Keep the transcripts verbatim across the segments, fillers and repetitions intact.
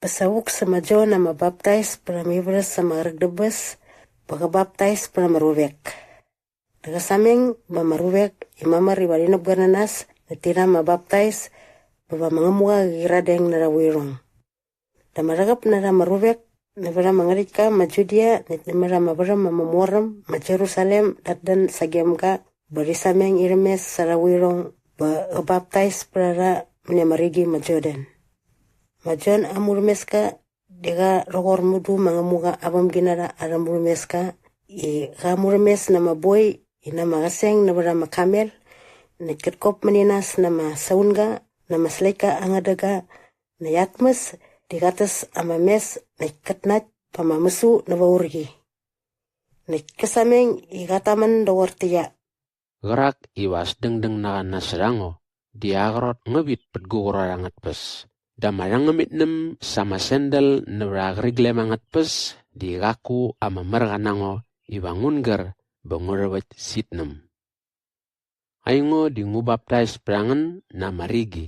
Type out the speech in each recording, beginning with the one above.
Bä sa vuk sä ma Jon ama Baptais pät ama ivärhäs ama qräk dä bäs bä qä baptais pät ama ruvek. Dä qä sameng bä ama ruvek i mamär iva rhi näpgoer na nas näkt ti rha ama baptais bä va ma Ngämuqa qä qyiradeng na arha vuirhong. Dä ama rhäqäp na rha ama ruvek nävät ama ngärhäktka ma Judia näkt nämät ama värhäm ama mor äm ma Jerusalem dat dän sagem ga bä rhi sameng irhäm mes sa arha vuirhong bä qä baptais pät a rha mäni ama rigi ma Jordan. Ma Jon aa murhämeska di qa rhoqor mudu ma Ngämuqa aa vämginarha arhä murhämeska i qa murhämes na ama boi i na ama qäseng nävät ama kamel näkt kät kop mäni nas na ama saunga na ama släktka aa ngädäga näkt at tmäs di qat täs ama mes näkt kät nakt pa ama mäsu näva aa urqi. Näkt kä sameng i qat tamän doqortäqyia, Qärak iva as dängdäng na qa nasot a ngo di aa qrot ngä vit pät gu qrot angät tpäs dä ama rhängämitnäm sa ama sandal nävät aa qriglem angät tpäs di qaku ama mär qa na ngo iva ngun gär bä ngu rhäväkt sä itnäm. Aingo di ngu baptais pät a ngän na ama rigi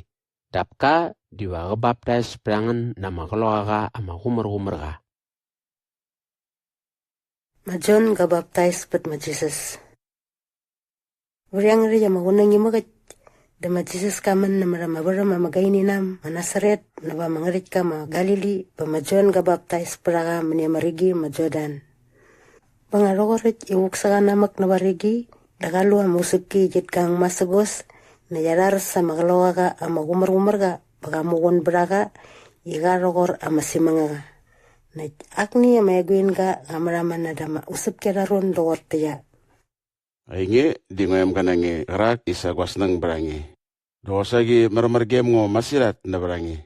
dap ka diva qä baptais pät a ngän na ama Qloqaqa ama Qumärqumärqa. Ma Jon ga baptais pät ma Jisas. Vät iangärhäkt ama qunäng imäk äkt dä ma Jisas ka män nämät ama värhäm ama gaini na äm ma Nasaret näva ama ngärhäktka ma Galili bä ma Jon ga baptais pät a qa mäni ama rigi ma Jordan. Bä nga rhoqoräkt i vuk sä qa namäk näva rigi dä qa lu ama usäpki i qit gang masägos näkt arhar sa ama Qloqaqa ama Qumärqumärqa bä qa muqun bät a qa i qa rhoqor ama simängaqa. Näkt akni ama eguinga qa märhamän näda ama usäpki arha run doqortäqyia, Ainge di ngua emga na nge qärak i sa gua snäng bät a nge. Dä qosaqi märmär gem ngo masirhat nävät a nge.